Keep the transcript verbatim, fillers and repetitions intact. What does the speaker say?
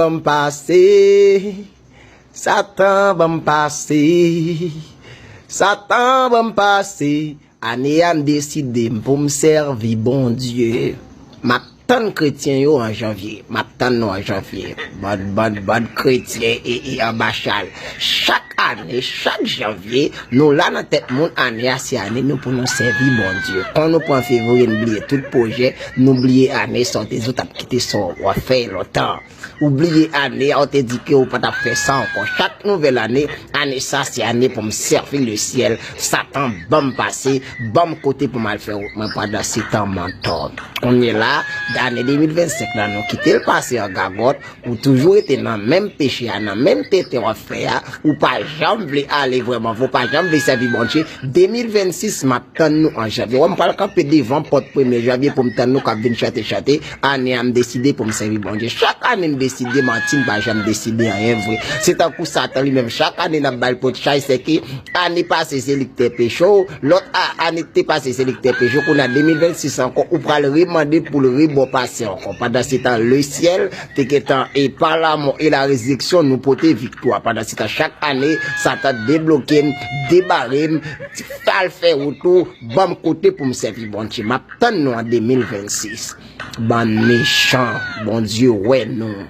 ban m pase. Satan ban m pase. Satan ban m pase. Ane a m deside m pou m sèvi Bondye. M ap tann kretyen yo an janvye. M ap tann nou an janvye. Bann, bann, bann kretyen e, e anba chal. Chak ane, chak janvye, nou la nan tèt moun, ane a se ane nou pou nou sèvi Bondye. Kon nou pran fevriye, nou bliye tout pwojè, nou bliye ane sa w te di w t ap kite sa w ap fè lontan. Ou bliye ane a, ou te di ke ou pa t ap fè sa ankò. Chak nouvèl ane, ane sa se ane pou m sèvi lesyèl. Satan ban m pase, ban m kote pou m al fè wout mwen pandan se tan m antò. Kounye la, ane de mil vennsenk la, nou kite l pase an gagòt, ou toujou rete nan menm peche a, nan menm tenten w ap fè a, ou pa janm vle ale vrèman vre, ou pa janm vle sèvi Bondye. De mil vennsis, m ap tann nou an janvye. Wè, m pral kanpe devan pòt premye janvye pou m tann nou k ap vin chante chante. Ane a, m deside pou m sèvi Bondye. Chak ane, m deside, manti, m pa janm deside anyen vre. Se tankou Satan li menm, chak ane, n ap ba l pot chay, se ke ane pase, se li k te peche w, lòt a, ane k te pase, se li k te peche w, kounye a, de mil vennsis ankò, ou pral remande pou l rebò pase ankò. Pandan se tan, lesyèl te gentan, e pa lamò e la rezireksyon, nou pote viktwa. Pandan se tan, chak ane, Satan debloke m, debare m, al fè wout ou, ban m kote pou m sèvi Bondye. M ap tann nou an de mil vennsis. Bann mechan, Bondye wè nou.